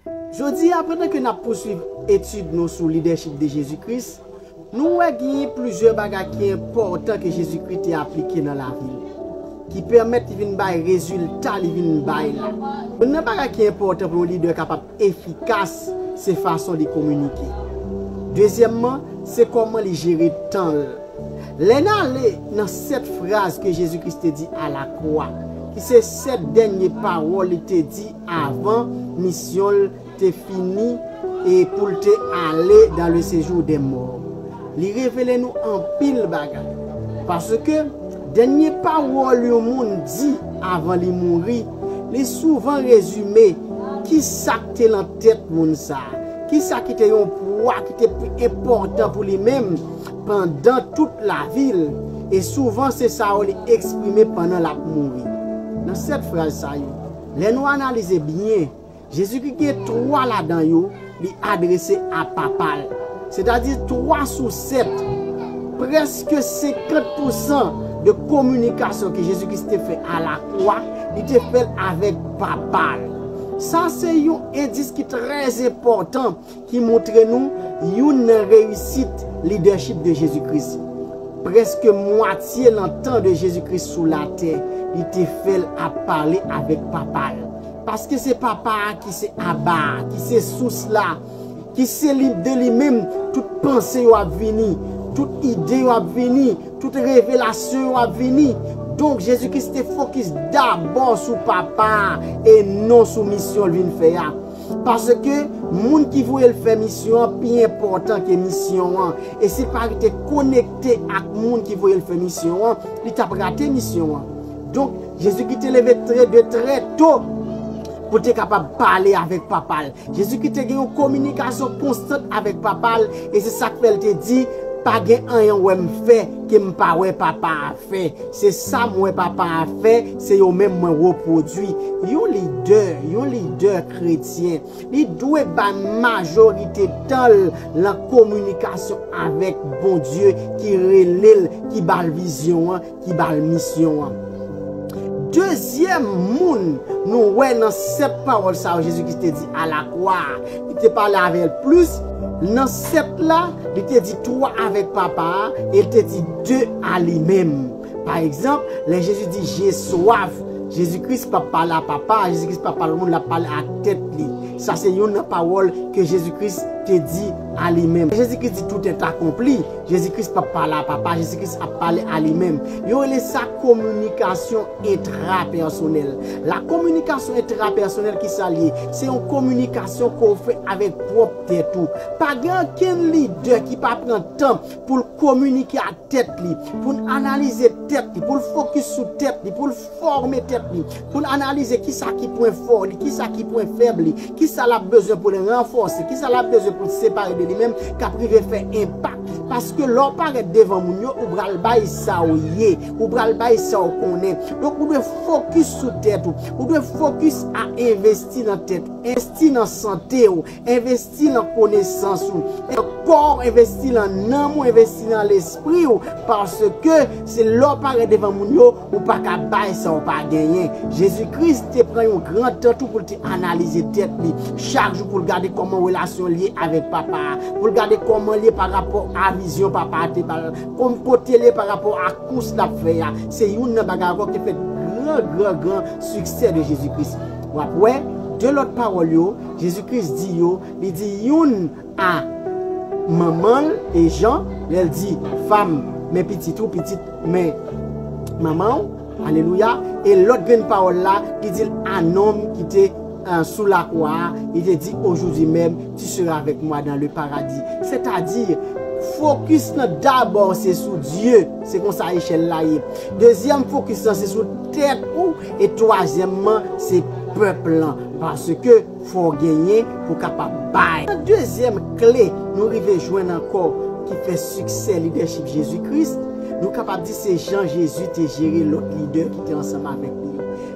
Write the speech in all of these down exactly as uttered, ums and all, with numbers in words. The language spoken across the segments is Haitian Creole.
Jodi a, pandan ke n ap pouswiv etid nou sou lidèchip de Jezi Kris, nou wè genyen plizyè bagay ki enpòtan ke Jezi Kris te aplike nan lavi l, ki pèmèt li vin bay rezilta li vin bay la. Youn nan bagay ki enpòtan pou yon lidè kapab efikas, se fason li kominike. Dezyèmman, se kòman li jere tan l. Lè n ale nan sèt fraz ke Jezi Kris te di alakwa, ki se sèt dènye pawòl li te di avan misyon l te fini e pou l te ale dans le séjour des morts. Li revele nou anpil bagay. Paske dènye pawòl yon moun di avan li mouri, li souvan rezime ki sa k te nan tèt moun sa a, ki sa ki te yon pwa ki te pi enpòtan pou li menm pandan tout lavi l, e souvan se sa yo li eksprime pandan l ap mouri. Nan sèt fraz sa yo, lè nou analize byen, Jezi ki gen twa ladan yo, li adrese a Papa l. Sètadi twa sou sèt, prèske senkant pousan de kominikasyon ke Jezi Kris te fè alakwa, li te fè l avèk Papa l. Sa se yon endis ki trè enpòtan ki montre nou youn nan reyisit lidèchip de Jezi Kris. Prèske mwatye nan tan de Jezi Kris sou latè, li te fè l ap pale avèk Papa l. Paske se Papa a ki se Aba a, ki se sous la, ki se li, de li menm tout panse yo ap vini, tout ide yo ap vini, tout revelasyon yo ap vini. Donk, Jezi Kris te fokis dabò sou Papa a e non sou misyon l vin fè a. Paske moun ki voye l fè misyon an pi enpòtan ke misyon an. E si l pa rete konekte ak moun ki voye l fè misyon an, li t ap rate misyon an. Donk, Jezi ki te leve trè, de trè to pou l te kapab pale avèk Papa l. Jezi ki te gen yon kominikasyon konstant avèk Papa l, e se sa k fè l te di, pa gen anyen w wè m fè ke m pa wè Papa a fè. Se sa m wè Papa a fè, se yo menm mwen repwodui. Yon lidè, yon lidè kretyen, li dwe bay majorite tan l nan kominikasyon avèk Bondye ki rele l, ki ba l vizyon an, ki ba l misyon an. Dezyèm moun nou wè nan sèt pawòl sa yo Jezi Kris te di alakwa a, li te pale avè l plis. Nan sèt la, li te di twa avèk Papa a, e li te di de a li menm. Pa egzanp, lè Jezi di j'ai soif, Jezi Kris p ap pale a Papa a, Jezi Kris p ap pale moun, l ap pale ak tèt li. Sa se youn nan pawòl ke Jezi Kris te di a li menm. Jezi Kris di tout est accompli. Jezi Kris p ap pale a Papa, Jezi Kris ap pale a li menm. Yo rele sa kominikasyon entrapèsonèl. La kominikasyon entrapèsonèl, ki sa l ye? Se yon kominikasyon ke w fè avèk pwòp tèt ou. Pa gen okenn lidè ki pa pran tan pou l kominike ak tèt li, pou l analize tèt li, pou l fokis sou tèt li, pou l fòme tèt li, pou l analize kisa ki pwen fò li, kisa ki pwen fèb li, kisa l ap bezwen pou l ranfòse, kisa l ap bezwen pou l separe de li menm, k ap rive fè enpak. Paske lè w parèt devan moun yo, ou pral bay sa w ye, ou pral bay sa w konnen. Donk, ou dwe fokis sou tèt ou, ou dwe fokis a envesti nan tèt ou, envesti nan sante w, envesti nan konesans ou, nan kò w, envesti nan nanm ou, envesti nan lespri w, paske se lè w parèt devan moun yo, ou pa ka bay sa w pa genyen. Jezi Kris te pran yon gran tan tou pou l te analize tèt li, chak jou pou l gade kòman relasyon l ye avèk Papa a, pou l gade kòman l ye pa rapò a vizyon Papa a te ba l, kòm kote l ye pa rapò a kous l ap fè a. Se youn nan bagay ankò ki fè gran, gran, gran siksè de Jezi Kris. W ap wè, de lòt pawòl yo, Jezi Kris di yo, li di youn a manman l, e Jan, lè l di, femme, men pitit ou, pitit, men manman w, alelouya, e lòt grenn pawòl la, li di l a nonm ki te, euh, sou lakwa a, li te di, aujourd'hui même, tu seras avec moi dans le paradis. Sètadi, fokis lan dabò se sou Dye, se konsa echèl la ye. Dezyèm fokis lan se sou tèt ou, e twazyèmman, se pèp lan. Paske fò w genyen pou w kapab bay. Nan dezyèm kle nou rive jwenn ankò ki fè siksè lidèchip Jezi Kris, nou kapab di se jan Jezi te jere lòt lidè ki te ansanm avèk li yo.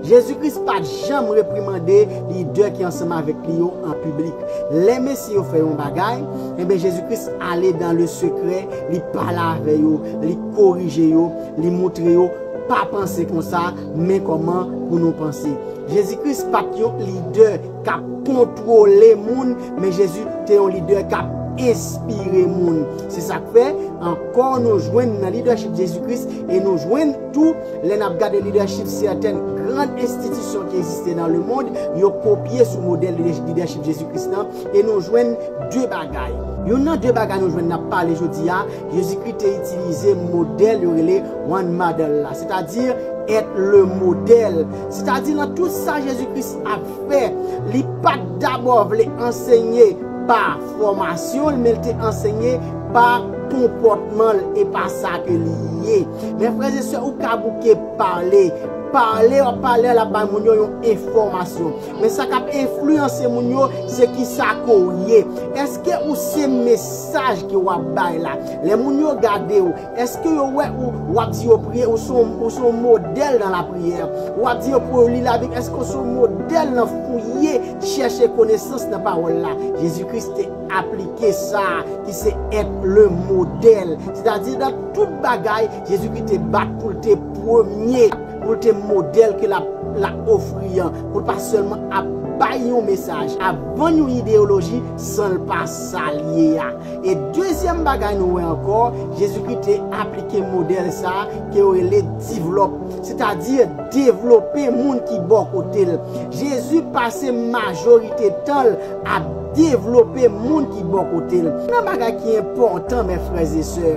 Jezi Kris pa t janm reprimande lidè ki ansanm avèk li yo an piblik. Lè mesye yo fè yon bagay, enben Jezi Kris ale dans le secret, li pale avè yo, li korije yo, li montre yo, pa panse konsa, men kòman pou nou panse. Jezi Kris pa t yon lidè k ap kontwole moun, men Jezi te yon lidè k ap enspire moun. Se sa k fè, ankò, nou jwenn nan lidèchip Jezi Kris, e nou jwenn tou, lè n ap gade lidèchip sètèn gran enstitisyon ki egziste nan lemonn, yo kopye sou modèl lidèchip Jezi Kris lan, e nou jwenn de bagay. Youn nan de bagay nou jwenn n ap pale jodi a, Jezikri te itilize modèl yo rele one model la, sètadi être le modèle. Sètadi nan tout sa Jezikri ap fè, li pa t dabò vle ansenye pa fòmasyon l, men l te ansenye pa konpòtman l e pa sa ke li ye. Men frè e sè, ou ka bouke pale. Pale, w ap pale, l ap bay moun yo yon enfòmasyon. Men sa k ap enfliyanse moun yo, se kisa ke w ye. Èske ou se mesaj ke w ap bay la? Lè moun yo gade w, èske yo wè ou, w ap di yo priye, ou se yon, ou se yon modèl nan lapriyè? W ap di yo pou yo li Labib, èske ou se yon modèl nan fouye, chèche konesans nan pawòl la? Jezi Kris te aplike sa ki se être le modèle. Sètadi, nan tout bagay, Jezikri te bat pou l te premye, pou l te modèl ke l ap, l ap ofri an, pou l pa sèlman ap bay yon mesaj, ap vann yon ideyoloji san l pa sa l ye a. E dezyèm bagay nou wè ankò, Jezikri te aplike modèl sa a ke yo rele develop, sètadi devlope moun ki bò kote l. Jezi pase majorite tan l ap devlope moun ki bò kote l. Nan bagay ki enpòtan, men frè e sè,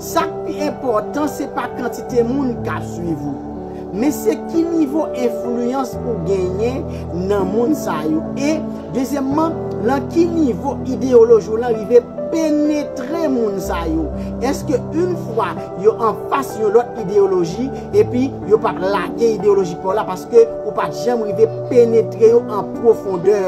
sa k pi enpòtan, se pa kantite moun k ap swiv ou, men se ki nivo enfliyans ou genyen nan moun sa yo. E, dezyèmman, nan ki nivo ideyoloji w lan rive penetre moun sa yo? Èske yon fwa yo anfas yon lòt ideyoloji, epi yo p ap lage ideyoloji pa w la, paske ou pa t janm rive penetre yo an pwofondè?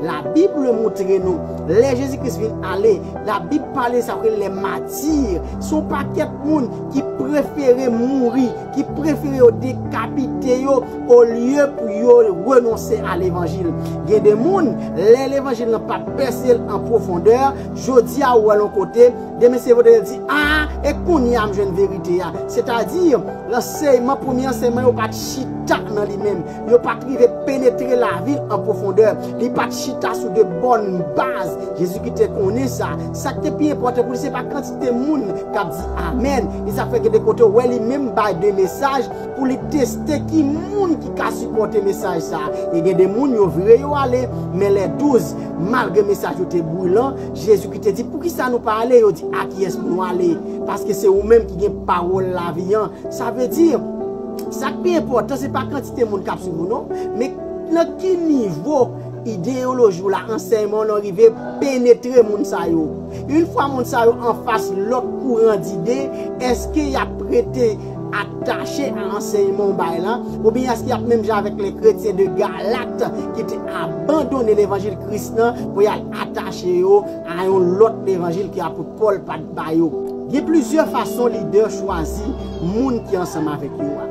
Labib moutre nou, lè Jezi Kris vin ale, Labib pale sa yo rele lè mati. Se yon pakèt moun ki prefere mouri, ki prefere yo dekapite yo, olye pou yo renonse a levanjil. Gen de moun, lè levanjil lan pa pèse l an pwofondè, jodi a ou wè l yon kote, demen se vandredi, a, e kounye a m jwenn verite a. Sètadi, ansèyman, premye ansèyman yo pa t chita nan li menm. Yo pa t rive penetre lavi l an pwofondè. Li pa t chita sou de bòn baz. Jezikri te konnen sa. Sa k te pi enpòtan pou li, se pa kantite moun k ap di amèn. E sa fè gen de kote w wè li menm bay de mesaj pou li teste ki moun ki ka sipòte mesaj sa. E gen de moun yo vire yo ale, men lè douz, malgre mesaj yo te brilan, Jezikri te di, "Poukisa nou pa ale?" Yo di, "A kiyès pou nou ale? Paske se ou menm ki gen pawòl lavi an." Sa vle di, sa k pi enpòtan, se pa kantite moun k ap swiv ou non, men nan ki nivo ideyoloji w la, ansèyman w lan rive penetre moun sa yo. Yon fwa moun sa yo anfas lòt kouran dide, èske y ap rete atache a ansèyman w bay la, oubyen èske y ap menm jan avèk lè kretyen de Galat ki te abandone levanjil Kris lan pou y al atache yo a yon lòt levanjil ke apot Pòl pa t ba yo? Gen plizyè fason lidè chwazi moun ki ansanm avèk yo a.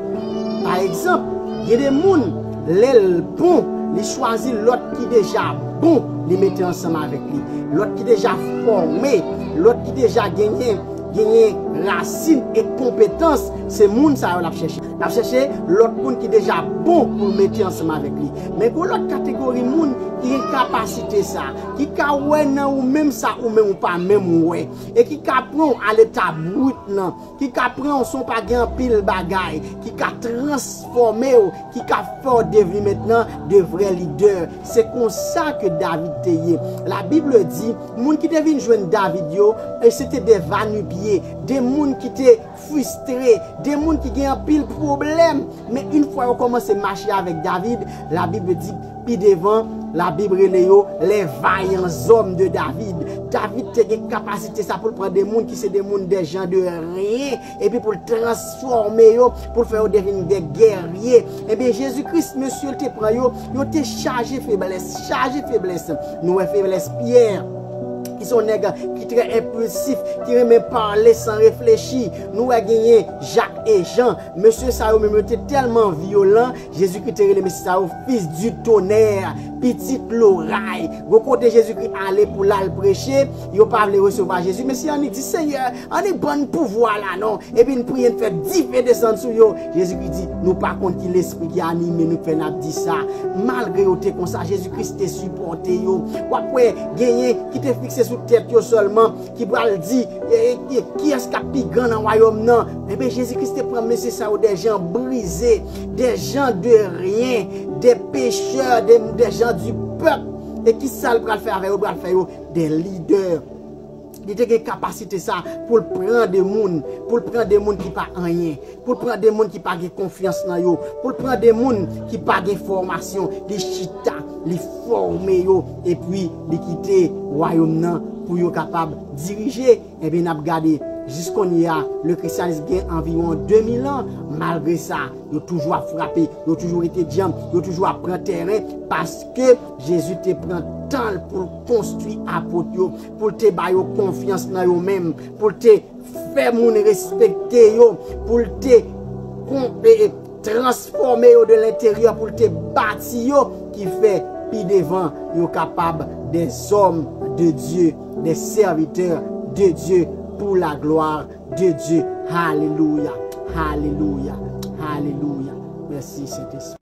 Pa egzanp, gen de moun, lè l bon, li chwazi lòt ki deja bon, li mete ansanm avèk li. Lòt ki deja fòme, lòt ki deja genyen, genyen rasin e konpetans, se moun sa yo l ap chèche. L ap chèche lòt moun ki deja bon pou l mete ansanm avèk li. Men gen lòt kategori moun ki gen kapasite sa, ki ka wè nan ou menm sa ou menm ou pa menm wè, e ki ka pran w a leta brit lan, ki ka pran w san w pa gen anpil bagay, ki ka transfòme w, ki ka fè w devni mentnan de vrè lidè. Se konsa ke David te ye. Labib di, moun ki te vin jwenn David yo, e se te de va nu pieds, de moun ki te fristre, de moun ki gen anpil pwoblèm. Men yon fwa yo kòmanse mache avèk David, Labib di, pi devan, Labib rele yo les vaillants hommes de David. David te gen kapasite sa pou l pran de moun ki se de moun de jan de ryen, epi pou l transfòme yo, pou l fè yo devni de gèrye. Ebyen, Jezi Kris, mesye, l te pran yo, yo te chaje feblès, chaje feblès. Nou wè feblès Pyè, ki se yon nèg ki trè enpilsif, ki renmen pale san reflechi. Nou wè genyen Jak e Jan. Mesye sa yo menm, yo te tèlman vyolan, Jezikri te rele mesye sa yo fils du tonnerre. pitit loray. Gon kote Jezikri ale pou l al preche, yo pa vle resevwa Jezi. Mesye Annik di, Senyè, annik ban n pouvwa la non. Epi n priye, n fè dife desann sou yo. Jezikri di, nou pa konn ki lespri ki anime nou k fè n ap di sa. Malgre yo te konsa, Jezikri te sipòte yo. W ap wè, genyen ki te fikse sou tèt yo sèlman, ki pral di, e, e, kiyès k ap pi gran nan wayòm nan? Ebyen, Jezikri te pran mesye sa yo, des gens brisés, des gens de rien, des pécheurs, des, des gens du peuple. E ki sa l pral fè avè yo? L pral fè yo des leaders. Li te gen kapasite sa pou l pran de moun, pou l pran de moun ki pa anyen, pou l pran de moun ki pa gen konfyans nan yo, pou l pran de moun ki pa gen fòmasyon. Li chita, li fòme yo, epi li kite wayòm nan pou yo kapab dirije. Ebyen, n ap gade, jis kounye a, le christianisme gen anviwon de mil an. Malgre sa, yo toujou ap frape, yo toujou rete djanm, yo toujou ap pran tèren, paske Jezi te pran tan l pou l konstwi apot yo, pou l te ba yo konfyans nan yo menm, pou l te fè moun respekte yo, pou l te kon-, e, e, transfòme yo de lenteryè, pou l te bati yo, ki fè pi devan yo kapab des hommes de Dieu, des serviteurs de Dieu pour la gloire de Dieu. Alelouya, alelouya, alelouya. Mèsi, Sentespri.